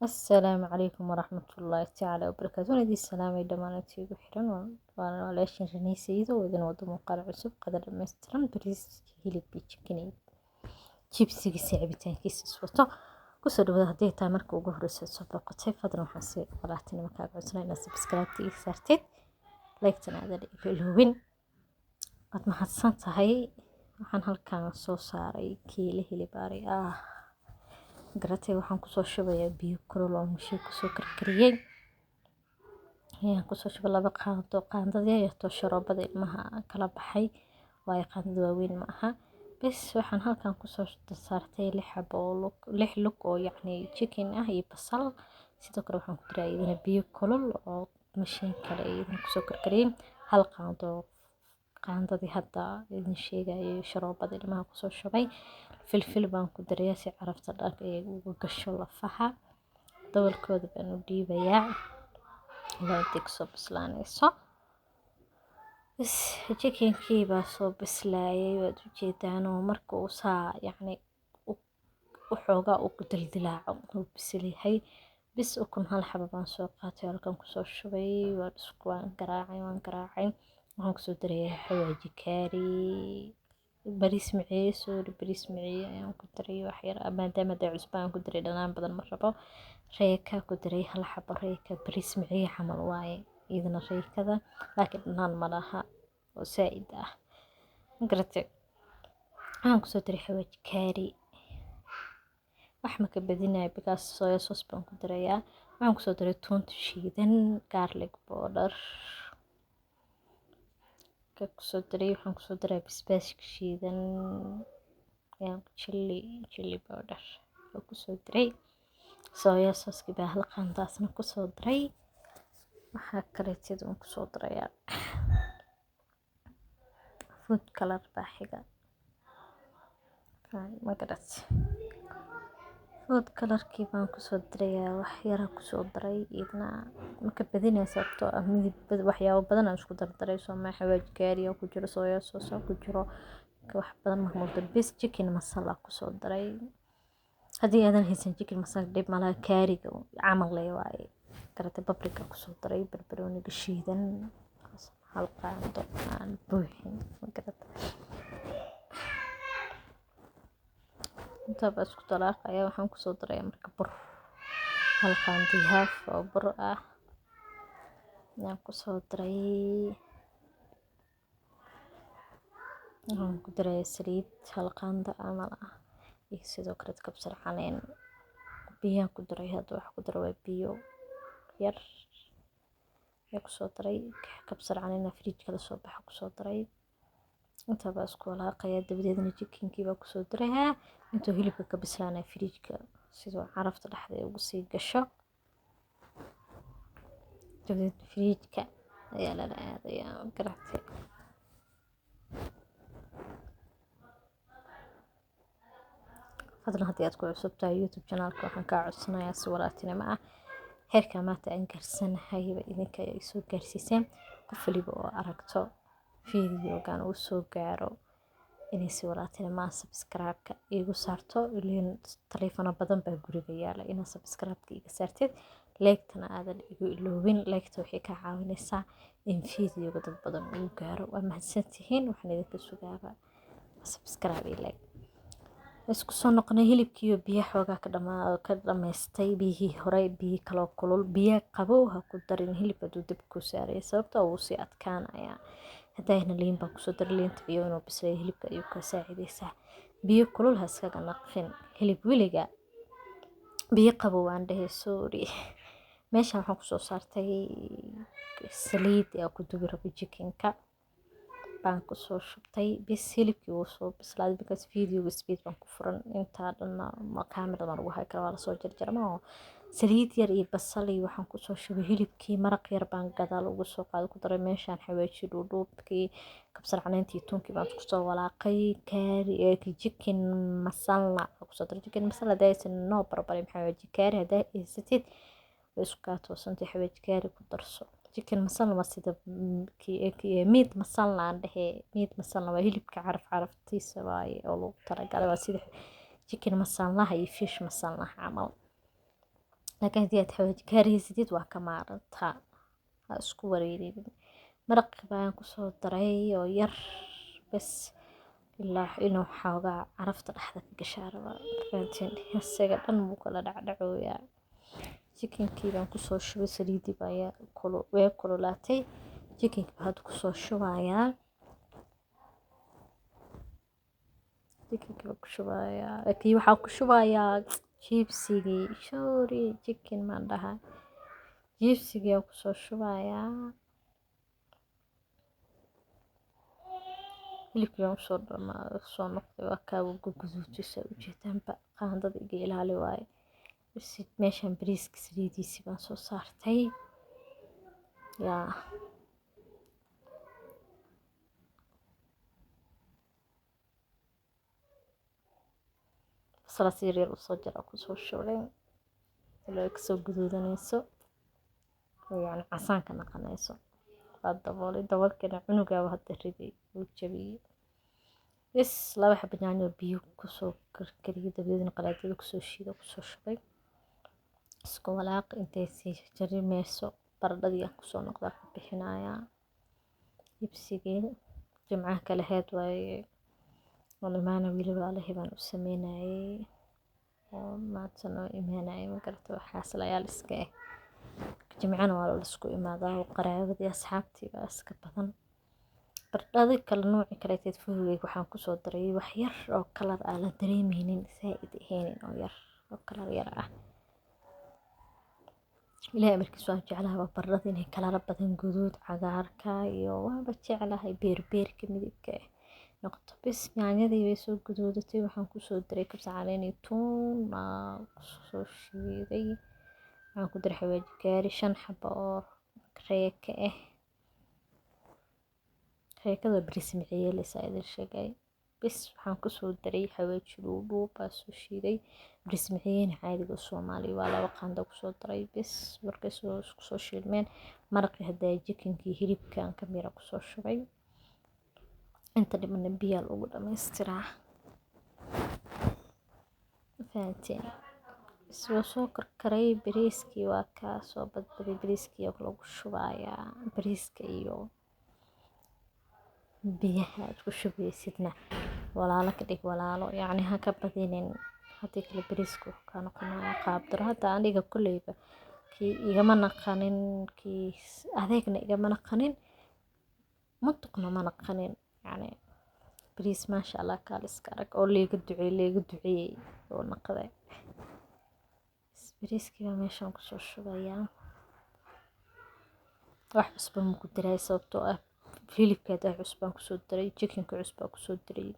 Assalaamu calaykum waraxmatullaahi tacaala wabarakaatu. Waan idin salaamay dhammaan intii igu xiran. Waan walaashin Raniisaydo oo idin wado muuqaal cusub, qadar dhammaystiran, bariis, hilib iyo chicken iyo jibsigiisa, cabitaankiisa iswato. Kusoo dhawaada. Haddii ay tahay marka ugu horeysa soo booqatay, fadlan waxaan si walaatinimo kaaga codsanaa inaad subscribe ii saartid, like-tana aadan iga iloobin. Waad mahadsan tahay. Waxaan halkan soo saaray kiilo hilib ari ah, garatay. Waxaan kusoo shubayaa biyo kulul oo mishiin kusoo karkariyey ayaan kusoo shubay 2 qaando, qaandadii yarto sharoobada ilmaha kala baxay waayo, qaandada waaweyn ma aha. Bes, waxaan halkan kusoo saartay 6 xabo oo lug, 6 lug oo yacni chicken ah iyo basal. Sidoo kale waxaan ku daray iyadana biyo kulul oo mashiin kale iyadana kusoo karkariyey, 1 qaando, qaandadii hadda idin sheegayay sharoobada ilmaha kusoo shubay. Filfil baan ku darayaa si carafta dhanka ay uga gasho lafaha. Dabolkooda baan u dhiibayaa ilaa intay kasoo bislaanayso. Bas, chickenkii baa soo bislaayay, waad ujeedaan, oo marka uu saa yacni waxoogaa uu ku dildilaaco uu bisil yahay. Bis, ukun 1 xabo baan soo qaatay, halkan kusoo shubay, waan isku waan garaacay, waan garaacay. Waxaan kusoo darayaa xawaaji, kaari, bariis maciye, sorry, bariis maciye ayaan ku daray wax yar, maadaama dee cusbo aan ku daray, dhanaan badan ma rabo. Royco ku daray, 1 xabo Royco, bariis maciye camal waaye iyadana Roycada, laakiin dhanaan ma laha oo saa'id ah, ma garatay. Waxaan kusoo daray xawaaji, kaari, wax ma ka badinayo because soya sauce baan ku darayaa. Waxaan kusoo daray toonta shiidan, garlic powder ka kusoo daray. Waxaan kusoo daray basbaaska shiidan, chili powder oo kusoo daray. Soya sauce baa 1 qaandaasna kusoo daray. Waxaa kaleetid uun kusoo darayaa food color baa xiga, ma garat. Food colorkii baan kusoo darayaa, wax yara kusoo daray iyadna, ma ka badinaya sababtoo ah midab waxyaabo badan aan isku dardaray soo ma, xawaaji kaari ku jiro, soya sauce ku jiro, wax badan ma muddo. Bes, chicken masala kusoo daray. Haddii aadan haysan chicken masala, dhib malaha, kaariga camal le waaye, garatay. Paprika kusoo daray, barbarooniga shiidan 1 qaando aan buuxin, ma garatay. Intaa baa isku dalaaqaya. Waxaan kusoo daraya marka bur, 1 qaando iyo half oo bur ah ayaan kusoo daray. Waxaan ku darayaa saliid 1 qaando camal ah iyo sidoo kale kabsar caleen. Biyaan ku daray hadda, wax ku daray waa biyo yar ayaa kusoo daray. Kabsar caleena fridge kala soo baxa kusoo daray. Intaa baa isku walaaqaya, dabadeedna chickenkii baa kusoo darayaa intuu hilibka ka bislaanaya fridge-ka, sidoo carafta dhexda ay ugu sii gasho. Dabadeed fridge-ka ayaa lala aadayaa, garatay. Fadlan haddii aad ku cusub tahay YouTube channelka, waxaan kaa codsanayaa si walaaltinimo ah, heerka maanta aan gaarsanahay ba idinka ay soo gaarsiiseen, qof waliba oo aragto videogan uu soo gaaro inay si walaaltinimo ah subscribe-ka iigu saarto. Ileen taleefano badan baa guriga yaala. Inaad subscribe-ka iiga saartid, like-tana aadan igu iloobin. Like-ta waxay kaa caawinaysaa in videoga dad badan uu gaaro. Waa mahadsantihiin. Waxaan idinka sugaaba subscribe iyo like. Isku soo noqonay. Hilibkiiyo biyo xoogaa ka dhamaa ka dhamaystay biyihii hore, biyo kaloo kulul. Biyo qabow ha ku darin hilib hadduu dab ku saaraya, sababtoo wuu sii adkaanayaa. Hadayna liin baan kusoo daray. Liinta biyo inuu bisleeyo hilibka ayuu ka saacidaysaa. Biyo kulul ha iskaga naqin hilib weliga, biyo qabow aan dhehe, sorry. Meeshan waxaan kusoo saartay saliid ee ku dubi rabo chickenka baan kusoo shubtay. Bis, hilibkii wuu soo bislaaday because videoga speed baan ku furan, intaa dhanna ma camera baan ugu hay kara, waa lasoo jarjarma. Oo saliid yar iyo basal iyo waxaan kusoo shubay hilibkii. Maraq yar baan gadaal ugu soo qaaday, ku daray. Meeshaan xawaaji dhuudhuubkii, kabsar caleentii, tuunkii baan kusoo walaaqay. Kaari, chicken masala kusoo daray. Chicken masala hadaa haysan, no problem. Xawaaji kaari hadaa haysatid, way isku kaa toosantay. Xawaaji kaari ku darso. Chicken masala waa sida meat masala aan dhehe. Meat masala waa hilibka caraf caraftiisa waaye oo lagu talagalay, waa sida chicken masalaha iyo fish masalaha camal. Laakiin haddii aad xawaaji kaari haysatid waa ka maarantaa, ha isku wareerin. Maraq baan kusoo daray oo yar bas, ilaa inuu xoogaa carafta dhexda ka gashaa rabaa. Fahanteen? Isaga dhan wuu kala dhacdhacooyaa. Chickenkii baan kusoo shubay, saliidii baa way kululaatay. Chickenkii baan hadda kusoo shubayaa. Chickenkii baan ku shubayaa. Laakiin waxaa ku shubayaa jibsigii. Sorry, chicken maan dhahaa. Jibsigii aan kusoo shubayaa. Hilibkii baan usoo dhamaaday, soo noqday, waa kaa wuu guduudtay saa u jeedaanba. Qaandada iga ilaali waaye. Bas meeshan bariiska saliidiisii baan soo saartay. Yaa basalaas yar yar usoo jara kusoo shubay ilaa ay kasoo guduudanayso oo yacni casaanka noqonayso. Waa daboolay, daboolkeena cunugaaba hadda riday, wuu jabiyey. Bas 2 xabo yaanyo biyo kusoo karkariyey, dabadeedna qalaadada kusoo shiiday, kusoo shubay. Isku walaaq intay sii jarimayso. Baradhadii aan kusoo noqdaa ku bixinayaa. Jibsigii jimcaha kale heed waaye. Waan imaana wiil walaalahay baan u sameynayay. Oo maanta noo imaanayay, ma garata, waxaas layaal iska eh. Jimcana waa la isku imaadaa oo qaraabadii asxaabtii baa iska badan. Baradhada kala nooci kaleeteed fuhugay waxaan kusoo daray wax yar oo kalar aan la dareemeynin, zaid ahaynin, oo yar oo kalar yar ah. Ilaahay amarkiisa waan jeclahay baradhada inay kalara badan, guduud, cagaarka iyo waaba jeclahay beerbeerka midabka ah noqoto. Bas yaanyadii way soo guduudatay, waxaan kusoo daray kabsar caleen iyo tuun baan kusoo shiiday. Waxaan ku daray xawaaji kaari 5 xabo oo reeka ah. Reekada bariis maciyeeleysa idin sheegay. Bas waxaan kusoo daray xawaaji dhuudhuub baa soo shiiday. Bariis maciyeena caadiga Soomaali waa 2 qaando kusoo daray. Bas markay soo isku soo shiilmeen maraqii hadda chickenkii hilibka aan ka mira kusoo shubay. Inta dhimanna biyo lagu dhammaystiraa. Fahanteen? Bas waa soo karkaray bariiskii, waa ka soo badbaday bariiskii oo lagu shubayaa. Bariiska iyo biyaha aad ku shubaysidna walaalo ka dhig, walaalo yacni ha ka badinin. Haddii kale bariisku wuxuu ka noqonayaa qaab daro. Hadda aniga kulleyba kii igama naqanin, kii adeegna igama naqanin, mutuqna ma naqanin. Yacni bariis maasha Allah kaal iska arag oo liiga duceeyey, liiga duceeyey oo naqday. Bariiskii baa meeshan kusoo shubayaa. Wax cusub ma ku daray sababtoo ah hilibka hadda cusub baan kusoo daray, chickenka cusub baan kusoo daray,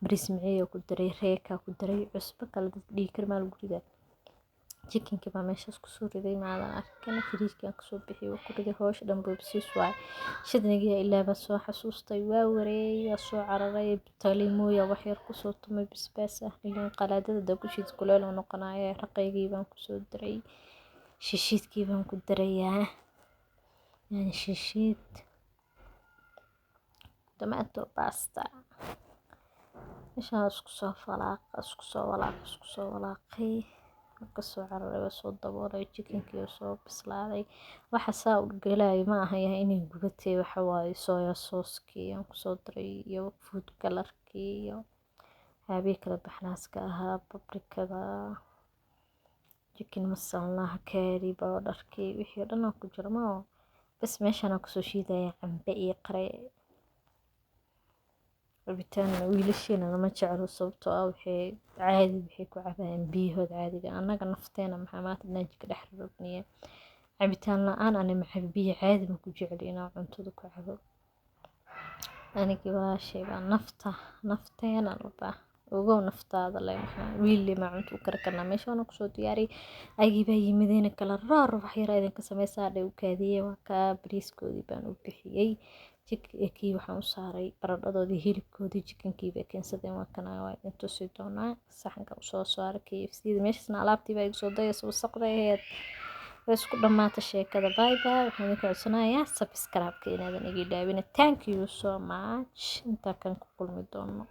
bariis maciyo ku daray, reeka ku daray, cusbo kale dad dhiig kar maal lagu ridaa. Chickenka baa meeshaas kusoo riday, maadan arkin fridge-ka kusoo bixiyay, waa ku riday. Hawsha dhan boobsiis waay. Shidnigiya ilaa baa soo xasuustay, waa wareeyay, waa soo cararay, taliimooya wax yar kusoo tumay basbaas ah. Ilaa qalaadada da ku shiid kuleel oo noqonaya. Raqaygii baan kusoo daray, shishiidkii baan ku darayaa. Yani shishiid tomato pasta. Meeshaan isku soo falaaq, isku soo walaaq, isku soo walaaqay. Ka soo cararay, waa soo daboolay chickenkii oo soo bislaaday. Waxa saa u galay ma aha yahay inay gubatay, waxa waaye soya sauce-kii aan kusoo daray iyo food color-kii iyo waxyaabihii kala baxnaaska ahaa, paprikada, chicken masala, curry powder-kii, wixii oo dhan oo ku jiro ma. Bas meeshaan aan kusoo shiidaya cambe iyo qare. Cabitaan wiilasheena lama jeclo sababtoo ah waxay caadi waxay ku cabayaan biyahooda caadiga. Annaga nafteena maxaa maanta jika dhex rogniye. Cabitaan la'aan ani ma cabo biyo caadi ma ku jecli inaan cuntada ku cabo. Anigii walaashay baa nafta nafteena u baahan. Ogow naftaada leh maxaa wiil ma cunto u kari karnaa meeshaan kusoo diyaariyay. Ayagii baa yimideen kala roor wax yar idinka sameysaa dhe u kaadiyay, waa kaa bariiskoodii baan u bixiyay. Kii waxaan u saaray baradhadoodii, hilibkoodii, chickenkii bay keensadeen, waa kana waa idin tusi doonaa. Saxanka u soo saaray KFC da meeshaasna alaabtii baa igu soo dayaysa wasaqda ahayd. Way isku dhamaatay sheekada. Bye bye. Waxaan idinka codsanayaa subscribe-ka inaadan iga ilaawin. Thank you so much. Intaa kan ku kulmi doono.